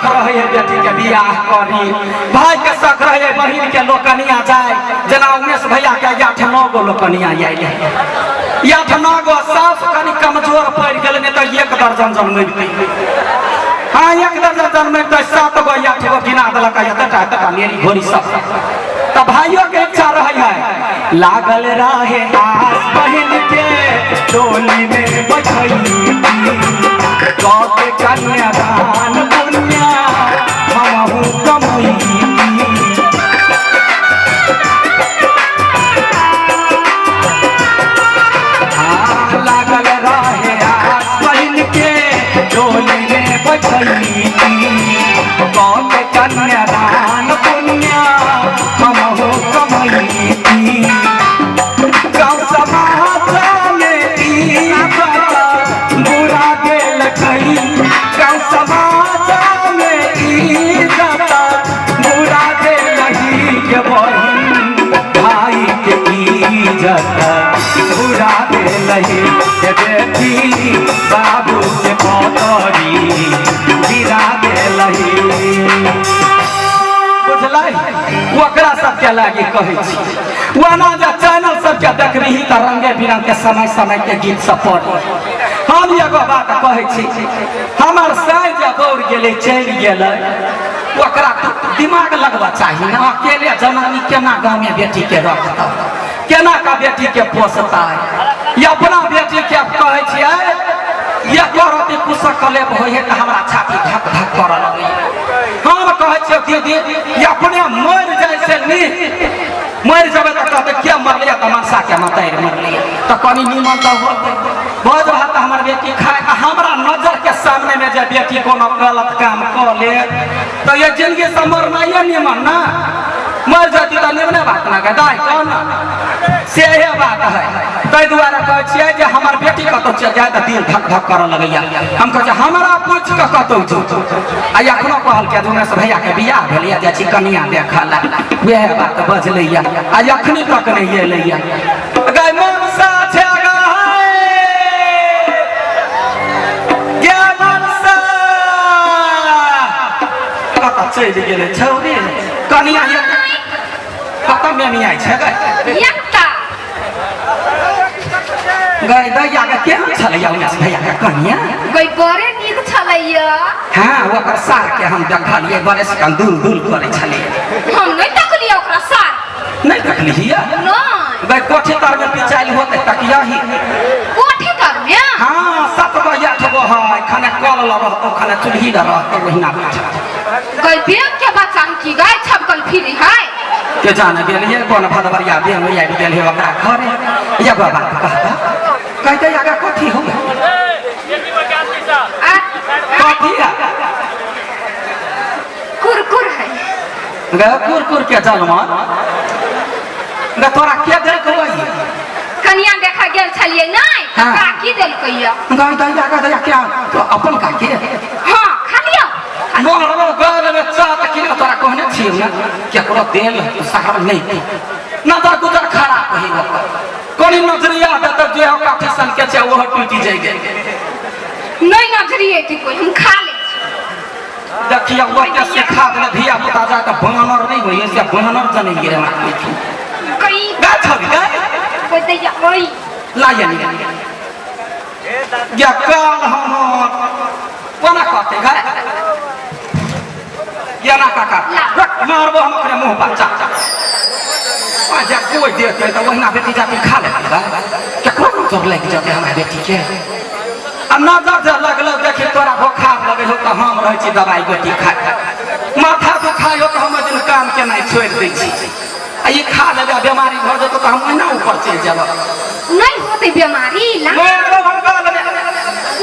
शख रहे है बेटी के बियाह करी, भाई के शख रहे है बहिन के लोकनिया जाए। जेना उमेश भैया के 8-9 गो लोकनिया आयल है, 8-9 गो। सास कनी कमजोर पड़ि गेलै, नहि तऽ 1 दर्जन जनमेतै। हाँ, 1 दर्जन जनमेतै, 7 गो 8 गो गिना देलक, एतटा एतटा मेरी घोड़ी सब। तऽ भाइयों के इच्छा रहे है, लागल रहे आस बहिन के डोली में बैठई, के कन्यादान पुण्या हमहू कमई। हाँ, लागल रहे आस बहिन के डोली में बैठई, के कन्यादान पुण्या हमहू कमई। गाँव समाज में ई बात बुरा देलकै, गाँव समाज में ई बात बुरा देलही के बहिन भाई के इज्जत बुरा देलही के बेटी बाबू के पतरी गिरा देलही। बुझलै, ओकरा सबके लागी कहै छी। ओना जे चैनल सबके देखबही तऽ रंगे बिरंग के समय समय के गीत सब पढ़। हम एगो बात कहै छी, हमर साइ जे दौड़ गेलै चलि गेलै, ओकरा दिमाग लगबा चाही ने। अकेले जनानी केना गाँवमे बेटी के रखतै, केना का बेटी के पोसतै? ई अपना बेटी के कहै छियै, एको रति कुशक कलेप होइ है तऽ हमरा छाती धक धक करऽ लगैए। हम कहै छियै दीदी, ई अपने मरि जाइ से नीक। मरि जेबै तऽ कहतै के मरलियै, तऽ मनसा के मतैर मरलियै, तऽ कनि नीमन तऽ होतै। भोज भात तऽ हमर बेटी खाय, आ हमरा नजर के सामने में जे बेटी कोनो गलत काम कऽ ले तऽ ये जिंदगी से मरनाइए नीमन ना। मर जती तऽ निमने बात ना गे दाइ, कह ना, सेहे बात है। ताहि दुआरे कहै छियै जे हमर बेटी कतौ चलि जाय तऽ दिल धक धक करऽ लगैया। हम कहै छियै हमरा पूछि कऽ कतौ जो। आ एखनो कहलकै उमेश भैया के बियाह भेलैया, जाइ छी कनिया देखऽ लए, वएह बात बजलैया, आ एखनी तक नहि एलैया। गै मनसा छै गै, गे मनसा, कतऽ चलि गेलै छौरी कनिया? कतऽ मेमिया छै गै? एकटा गै दैया के केहन छलैया उमेश भैया के कनिया? गई बड़े नीक छलैया। हाँ, ओकर सार के हम देखलियै, बड़े से दुल दुल करै छलैया। हम नहि तकलियै ओकरा सार। नहि देखलियै? नहि। गै कोठी तर में पिचाइल होतै, तकियाही। कोठी तर में? हाँ, 7 गो 8 गो है, खाने कल ल रहतौ, खाने चूल्ही ल रहतौ, ओहिना बैठल। गई बेंग के बच्चा की गाय छपकल फिरी है? के जाने गेलियै कोन भदबरिया बेंग आबि गेल है ओकरा घरे। एगो बात कहता, कहते आगा कथी हो? आ कथी है? कुरकुर है। गे कुरकुर के जलमन गे, तोरा के देलकौ ई? कनिया देखा गेल छलियै नहि? हाँ। काकी देलकै या। गै दैया, गै दैया, क्या तो अपन काकी? हाँ, खा लिअ। मरबो गल में चात की। तोरा कहने छियौ ने, केकरो देल सहारा नहि, नजर गुजर खराब होइ ओकर। कनि नजरिया देतौ जे हो काठी सन के छै, ओहो टूटि जाइ। नहि नजरिए थी कोई, हम खा लै छी। देखिए, ओते सिखा देले धिया पुता जा तऽ बानर नहि होइए से बानर जनैम गेलै हमरा देखी। कई गा छवि गा। कोई दैया ओई। लाइए नहीं या काल हमर कोना कहते गा या ना काका रख, मारबो हम ओकरे मुँह पर चा आ जा। कोई देते तऽ ओहिना बेटी जाति खा लेते गा, केकरो नजर लागि जेतै हमरा बेटी के। आ नजर जे लगलो देखी, तोरा बोखार लगै हो तऽ हम रहै छी दवाइ गोटी खाय, माथा दुखाइ हो तऽ हम ओहि दिन काम केनाइ छोड़ि दै छी। आ ई खा लेबै आ बेमारी भऽ जेतौ तऽ हम ओहिना ऊपर चलि जेबऽ। नहि होतै बेमारी ला। मारबो हम गाल में।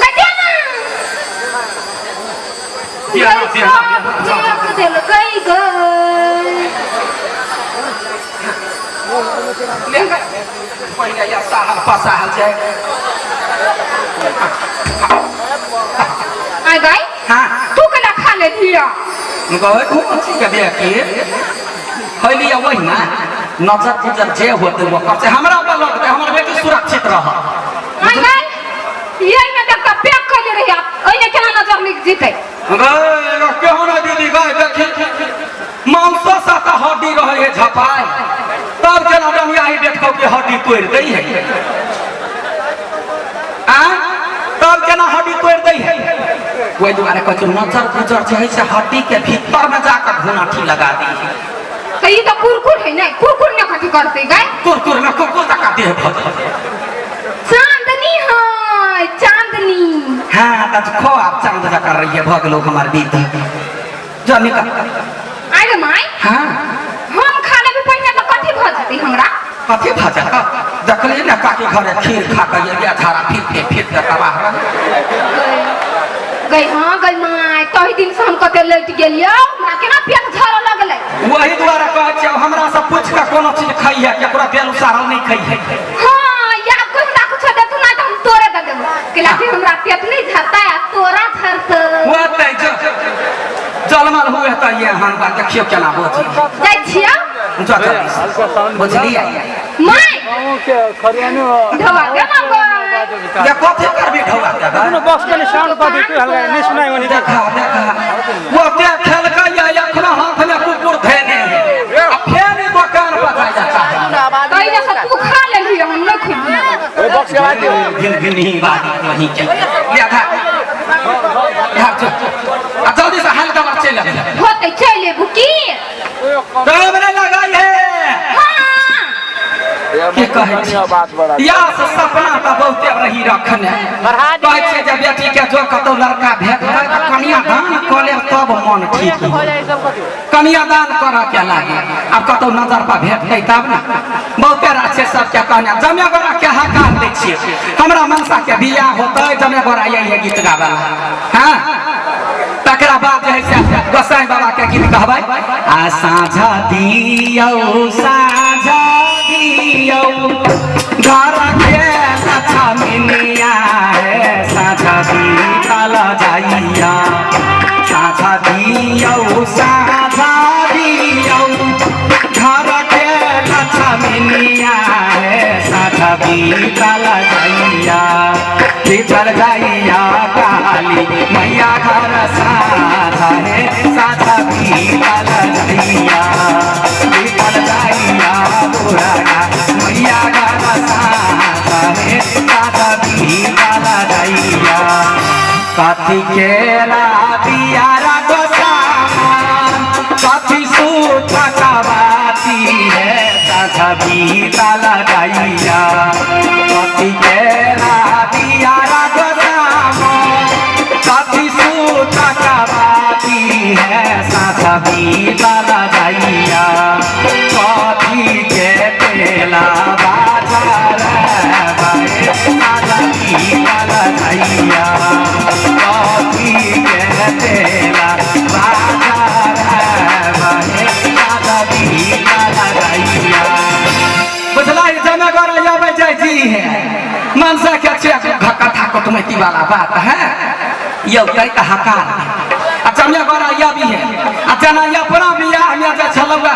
गटिया ना। बियाह, गई बियाह, सब बियाह। फेंक देलकै गई। ले गए। पहिले या साहल पसाहल छै। आय गई। हाँ। तू केना खा लेलिया? गए कोन चीज के देखी खैलिए वही ना। नजर गुजर जे होते ओकर से हमरा पर लगतै, हमर बेटी सुरक्षित रह। आय गई, यही में देखता पैक कैले रहिया, ओइने केना नजर निक जीतै? गए एगो केहू ना दीदी गए देखी मांसो सा तऽ हड्डी रहे है झपाय तब केना डंगिया ही देखो कि हड्डी तोड़ि दै है आ तब केना हड्डी तोड़ि दै है। ओहि दुआरे कहै छै नजर गुजर जे है से हड्डी के भीतर में जाकर घुनाठी लगा दी है। तऽ ई तऽ कुरकुर है ने, कुरकुर ने कथी करतै गै? कुरकुर में कुरकुर तक देह भऽ जाय। चांदनी है चांदनी। हाँ तऽ खो आब चांद जकाँ रहिए भऽ गेलौ हमर बीत जा निकल। आइ गे माय। हाँ हम खा लेबै पहिने तऽ कथी भऽ जेतै हमरा? कथी भऽ जायत? देखलियै ने काकी घरे खीर खा कऽ एलियै झाड़ा फिर फिर फिर के तबाह रहे। गई हाँ गई माय, तही दिन से हम कते लटि गेलियौ, हमरा केना पेट झरऽ लगलै। वही दुआरे कहै छियौ हमरा से पूछि कऽ कोनो चीज खइहे, केकरो देल उसारल नहि खइहे। हाँ या कोई हमरा कुछो देतौ ना तऽ हम तोरे दऽ देबौ, कैला कि हमरा पेट नहि झरतै आ तोरा झरतै। होतै जो जलमल हुए तऽ ये हम बात देखियौ केना बजी। जाइ छियौ। जा जल्दी से बुझलियै। माय ढवा दे मांगो। ये कथी करबी ढौआ के गै? बॉक्स में साउंड पर भी हल्का नहीं सुनाई होनी। देखा देखा वो ते खेलकै या एखनो हाथ में कुकुर धेने है आ फेर ई दोकान पर जाय जा चाहै। तहिना से तू खा लेलही, हम नहि खेलियै। बॉक्स के आवाज भिन भिन ही बात वहीं के ले आधा धार चल आ जल्दी से हाल दबर चलि अबै। होतै चलि एबू की? टाइम नहि लगाई है। हाँ की कहै छी या से सपना तऽ बहुते रही रखने, कहै छियै जे बेटी के जो कतौ लड़का भेटतै तऽ कन्यादान कऽ लेब तब मन ठीक होत। कन्यादान करऽ के लागे आब कतौ नजर पर भेटतै तब ने। बहुते राज छै सबके कहने जमे गोरा के हकार दै छियै, हमरा मनसा के बियाह होतै जमे गोरा यही गीत गाबै ला। हाँ तकरा बाद जे है से गोसाई बाबा के गीत कहबै आ साँझ दियौ साँझ दियौ घर के लक्ष्मीनिया है साँझ बीतल जाइया साँझ दियौ साँझ दियौ घर के लक्ष्मीनिया है साँझ बीतल जाइया बीतल जाइया काली मैया घर साँझ है साँझ बीतल जाइया बीतल जाइया दुर्गा मैया घर साँझ है साँझ बीतल जाइया। कथी केला दियारा गोसामा कथी सूत कबाती है साँझ बीतल जाइया। कथी केला दियारा गोसामा कथी सूत कबाती है साँझ बीतल जाइया। कथी के तेला बाजार साँझ बीतल जाइया। कथी के तेला बाजार साँझ बीतल जाइया। बुझला जमे गोरा आबै जाइ जी है मनसा के छै कथा कुटुमैती वाला बात है यौ तै तऽ हकार आ जमे गोरा आबी है आ जेना अपना बियाह में जे छलौआ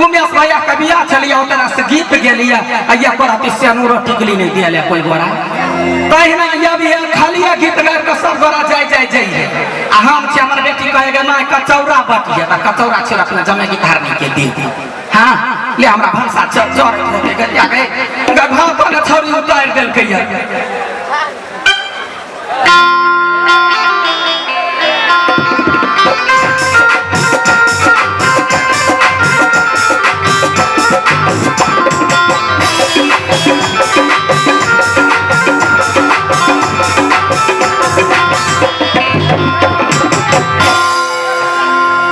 उमेश भैया के बियाह छलियै ओकरा से गीत गेलियै आ ये गोरा सिनुरो टिकली नहि दियले कोई गोरा तहिना आबी है खाली गीत गाबि कऽ सब गोरा जाय जाय जाइ है आ हम छी हमर बेटी कहे गे माय कचौड़ा बटिए तऽ कचौड़ा छै रखने जमे गीत के दी। हाँ ले हमरा भनसा चर होते गया गए भात ने छौड़ी उतारि देलकै या।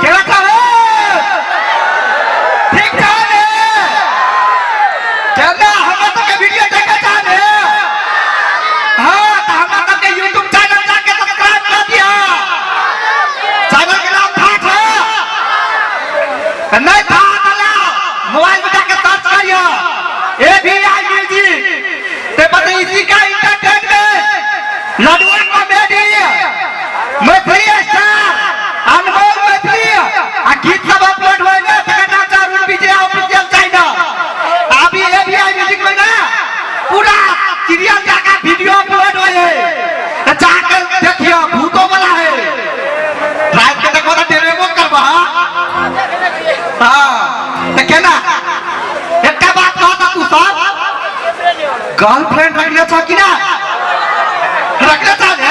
केना कहै? ठीक कहले? केना हमरा सबके वीडियो देखै चाहले? हाँ, तऽ हमरा सबके यूट्यूब चैनल गर्लफ्रेंड रखने छ कि ना रखने छ ने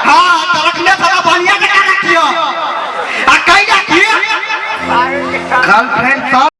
हां त रखने छ त बढ़िया जगह रखियो आ कई रखियो गर्लफ्रेंड सब।